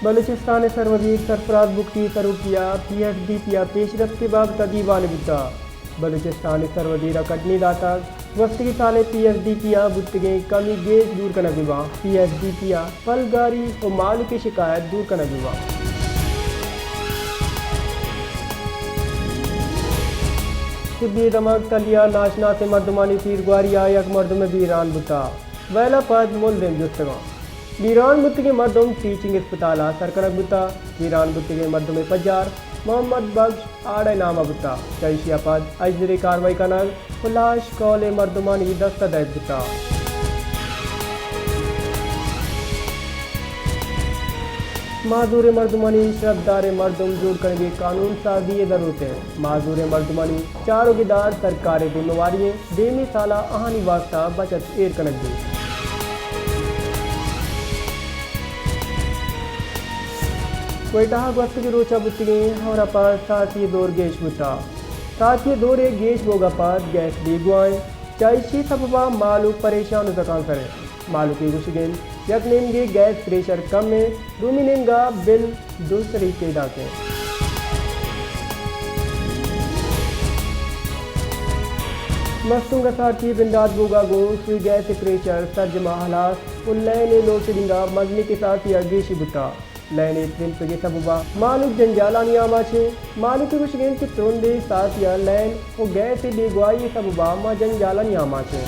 بلوچستان ءِ سروزیر سرفراز بگٹی ءِ سروکی ءَ پی ایس ڈی پی ءِ پیشرفت ءِ بابت ءَ دیوانے بوتگ۔ بلوچستان ءِ سروزیر ءَ کڈنی داتگ، گوستگیں سال ءَ پی ایس ڈی پی ءَ بوتگیں کمی گیش دور کنگ بہ باں، پی ایس ڈی پی ءَ پلگاری ءُ مالوکی شکایت دور کنگ بہ باں۔ طبی دمگ تلی ءَ ناشناسیں مردمانی تیرگواری ءَ یک مردمے بیران بوتگ، ویل ءَ پد ملزم جستگ اَنت۔ بیران بوتگیں مردم ٹیچنگ اسپتال ءَ سر کنگ بوتگ۔ بیران بوتگیں مردم ءِ پجار محمد بخش آڑ ءِ نام ءَ بوتگ۔ چہ ایشی ءَ پد اژدریں کاروائی کنگ ءُ لاش کہول ءِ مردمانی دست ءَ دئیگ بوتگ۔ معذوریں مردمانی شرپداریں مردم جوڑ کنگ ءِ قانون سازی ءِ ضرورت اِنت۔ معذوریں مردمانی چار ءُ گدار سرکار ءِ ذمہ واری اِنت۔ دیمی سال ءَ آہانی واستہ بچت ایر کنگ بیت۔ کوئٹہ ءَ گوستگیں روچ ءَ بوتگیں ہئور ءَ پد ساچی ءِ دور گیش بوتگ۔ ساچی ءِ دور ءِ گیش بوگ ءَ پد گیس بیگواہ اِنت۔ چہ ایشی ءِ سبب ءَ مہلوک پریشان ءُ زکانسر اِنت۔ مہلوک ءِ گوشگ اِنت، یک نیمگے گیس پریشر کم اِنت، دومی نیمگ ءَ بل دو سری پیداک اِنت۔ مستونگ ءَ ساچی ءِ بندات بوگ ءَ گوں سوئی گیس ءِ پریشر سرجم ءَ ہلاس ءُ لین ءِ لوڈشیڈنگ ءَ مزنیں کساسے ءَ گیشی بوتگ۔ لین ءِ ترمپگ ءِ سبب ءَ مہلوک جنجالانی آماچ اِنت۔ مہلوک ءِ گوشگ اِنت کہ ترندیں ساچی ءَ لین ءُ گیس ءِ بیگواہی ءِ سبب ءَ ما جنجالانی آماچ ایں۔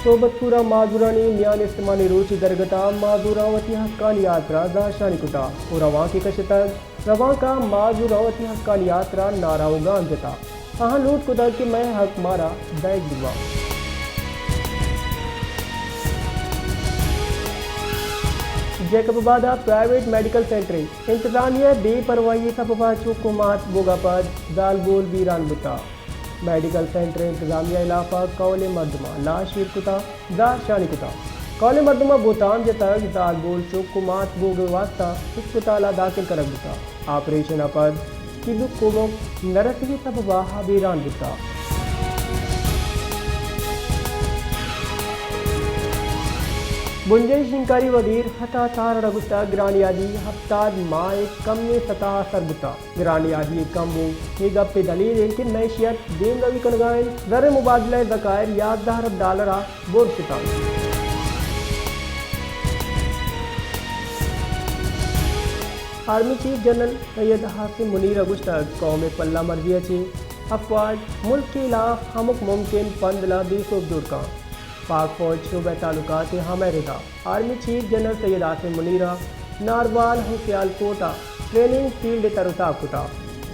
صحبت پور ءَ معذورانی میان استمانی روچ ءِ درگت ءَ معذوراں وتی حقانی ہاترا زہرشانی کتگ ءُ روانکے کشتگ۔ روانک ءَ معذوراں وتی حقانی ہاترا نعرہ ءُ گام جتگ۔ آہاں لوٹ کتگ کہ مئے حق مارا دئیگ بہ بنت۔ جیکب آباد ءَ پرائیویٹ میڈیکل سینٹر ءِ انتظامیہ ءِ بے پرواہی ءِ سبب ءَ چک ءُ مات بوگ ءَ پد زالبول بیران بوتگ۔ میڈیکل سینٹر ءِ انتظامیہ ءِ ہلاپ ءَ کہولیں مردماں لاش ایر کتگ، زہرشانی کتگ۔ کہولیں مردماں بہتام جتگ، زالبول چک ءُ مات بوگ ءِ واستہ ہسپتال ءَ داخل کنگ بوتگ۔ آپریشن ءَ پد کلوک کمک نہ رسگ ءِ سبب ءَ بیران بوتگ۔ بنجاہی شنگکاری وزیر عطا تارڑ ءَ گوشتگ، گران نیادی ہپتاد ماہ ءِ کمیں سطح ءَ سر بوتگ۔ گران نیادی ءِ کم بوگ ءِ گپ ءِ دلیل اِنت کہ معیشت دیمروی کنگ ءَ اِنت، زر ءِ مبادلہ ءِ ذخائر یازدہ ارب ڈالر ءَ بر شتگ۔ آرمی چیف جنرل سید عاصم منیر ءَ گوشتگ، قوم ءِ پلہ مرزی ءَ چہ افواج ملک ءِ ہلاپ ہمک ممکن پندل ءَ بے سوب جوڑ کنت۔ پاک فوج شعبہ تعلقات ءِ ہمہ ردا آرمی چیف جنرل سید عاصم منیر ءَ ناربال ءُ سیالکوٹ ءَ ٹریننگ فیلڈ ءِ تر ءُ تاب کتگ۔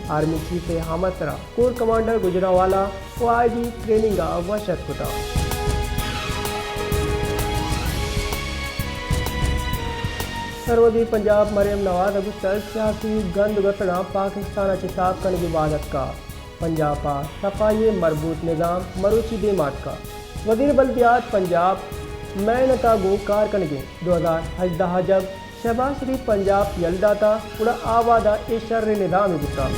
آرمی چیف ءِ ہمسر ءَ کور کمانڈر گوجرانوالہ ءُ آئی جی ٹریننگ ءَ وش اتک کتگ۔ سروزیر پنجاب مریم نواز ءَ گوشتگ، سیاسی گند ءُ گسڑاں پاکستان ءَ چہ ساپ کنگ ءِ وہد اتکگ۔ پنجاب ءَ صفائی ءِ مربوط نظام مروچی دیم ءَ اتکگ۔ وزیر بلدیات پنجاب مئے نت ءَ گوں کار کنگ ءَ اِنت۔ دو ہزار ہژدہ ءَ جب شہباز شریف پنجاب یل داتگ، گڑا آ وہد ءَ اے شریں نظامے بوتگ۔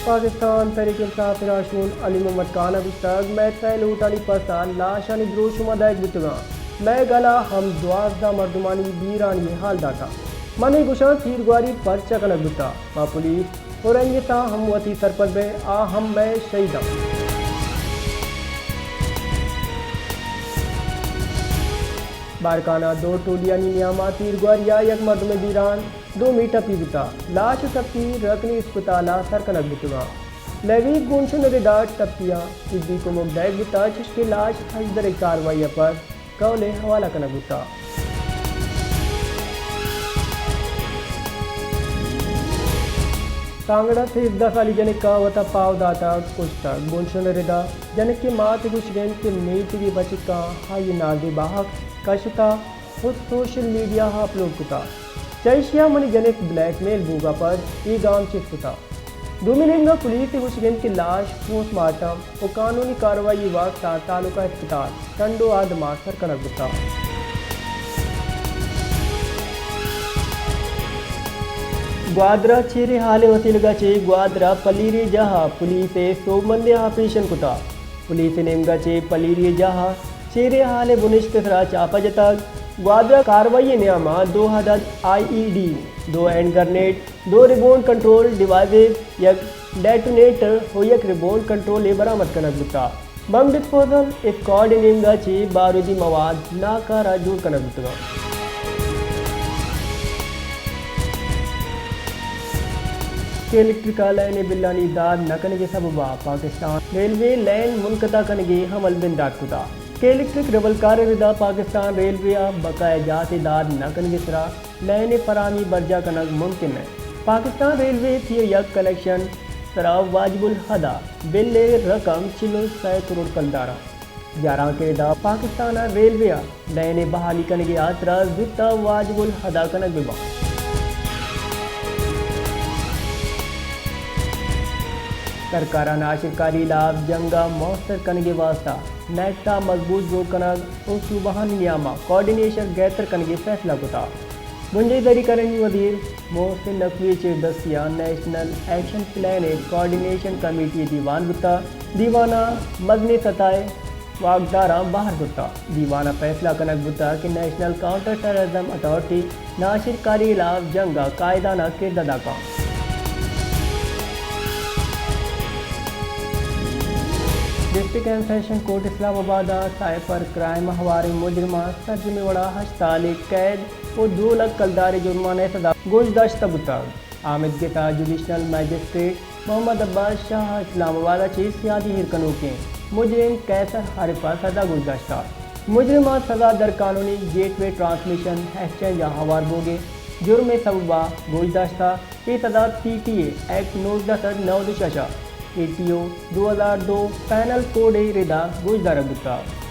پاکستان تحریک انصاف ءِ راہشون علی محمد خان ءَ گوشتگ، مئے ترا لوٹانی پس ءَ لاشانی دروشم ءَ دئیگ بوتگ اَنت۔ مئے گل ءَ ہم دوازدہ مردمانی بیرانی ءِ حال داتگ۔ من اے گوشاں تیرگواری پرچا کنگ بوتگ؟ ما پولیس ءُ رنگتاں ہم وتی سرپد بئیں، آ ہم مئے شہید اَنت۔ بارکھان ءَ دو ٹولیانی نیام ءَ تیرگواری ءَ یک مردمے بیران، دومی ٹپی بوتگ۔ لاش ءُ ٹپی رکنی اسپتال ءَ سر کنگ بوتگ اَنت۔ لیوی گونشن ءِ ردا ٹپیاں طبی کمک دئیگ بوتگ، چشکہ لاش ہژدریں کاروائی ءَ پد کہول ءِ حوالہ کنگ بوتگ۔ سانگڑ ءَ سیزدہ سالی جنک ءَ وت ءَ پاہو داتگ، کشتگ۔ گونشن ءِ ردا جنک ءِ مات ءِ گوشگ اِنت کہ میتگ ءِ بچکاں آئی ءِ نازیبا عکس کشتگ ءُ سوشل میڈیا ءَ اپلوڈ کتگ۔ چہ ایشی ءَ منی جنک بلیک میل بوگ ءَ پد اے گام چست کتگ۔ دومی نیمگ ءَ پولیس ءِ گوشگ اِنت کہ لاش پوسٹ مارٹم ءُ قانونی کاروائی ءِ واستہ تعلقہ اسپتال ٹنڈو ءَ دمگ سر کنگ بوتگ۔ گوادر ءَ چیریں ہالے وسیلگ ءَ چہ گوادر ءِ پلیری جاہ ءَ پولیس ءِ سوبمندیں آپریشن کتگ۔ پولیس ءِ نیمگ ءَ چہ پلیری جاہ ءَ چیریں ہالے بنشت ءِ سرا چاپہ جتگ۔ گوادر ءَ کاروائی ءِ نیام ءَ دو عدد آئی ای ڈی، دو ہینڈ گرنیڈ، دو ریموٹ کنٹرول ڈیوائسز، یک ڈیٹونیٹر ءُ یک ریموٹ کنٹرولے برآمد کنگ بوتگ۔ بم ڈسپوزل اسکواڈ ءِ نیمگ ءَ چہ بارودی مواد ناکارہ جوڑ کنگ بوتگ اَنت۔ کہ الیکٹرک ءِ لائن ءِ بلانی داد نہ کنگ ءِ سبب ءَ پاکستان ریلوے لائن منقطع کنگ ءِ عمل بندات کتگ۔ کہ الیکٹرک ربلکار ءِ ردا پاکستان ریلوے ءَ بقایا جات ءِ داد نہ کنگ ءِ سرا لائن ءِ فراہمی برجاہ کنگ ممکن نہ اِنت۔ پاکستان ریلوے ءِ سی ءُ یک کنکشن ءِ سرا واجب الاداء بل ءِ رقم چل ءُ سئے کروڑ کلدار اِنت۔ زیارانک ءِ ردا پاکستان ریلوے ءَ لائن ءِ بحالی کنگ ءِ ہاترا زوت ءَ واجب الاداء کنگ بہ بنت۔ سرکار ءَ ناشرکاری ءِ ہلاپ جنگ ءَ موثر کنگ ءِ واستہ نیٹ ءَ مضبوط جوڑ کنگ ءُ صوبہانی نیام ءَ کوآرڈینیشن گہتر کنگ ءِ فیصلہ کتگ۔ بنجاہی زرعی کارانی وزیر محسن نقوی ءِ چیردستی ءَ نیشنل ایکشن پلان ءِ کوآرڈینیشن کمیٹی ءِ دیوان بوتگ۔ دیوان ءَ مزنیں سطح ءِ واکداراں بہر زرتگ۔ دیوان ءَ فیصلہ کنگ بوتگ کہ نیشنل کاؤنٹر ٹیررزم اتھارٹی ناشرکاری ءِ ہلاپ جنگ ءَ قائدانہ کردار ادا کنت۔ ڈسٹرکٹ اینڈ سیشن کورٹ اسلام آباد ءَ سائبر کرائم ءِ ہواریں مجرماں سرجمیں وڑا ہشت سالے قید ءُ دو لکھ کلدارے جرمانہ ءِ سزا گوشداشتہ بوتگ۔ آمدگس ءَ جوڈیشنل مجسٹریٹ محمد عباس شاہ ءَ اسلام آباد ءَ چہ سیادی ایر کنوکیں مجرم قیصر عارف ءَ سزا گوشداشتہ۔ مجرم ءَ سزا در قانونی گیٹ وے ٹرانسمیشن ایکسچینج ءَ ہوار بوگ ءِ جرم ءِ سبب ءَ گوشداشتہ۔ اے سزا سی ٹی اے ایکٹ نوزدہ سد نود ءُ شش ءَ، اے ٹی او دو ہزار دو پینل کوڈ ءِ ردا گوشدارگ بوتگ۔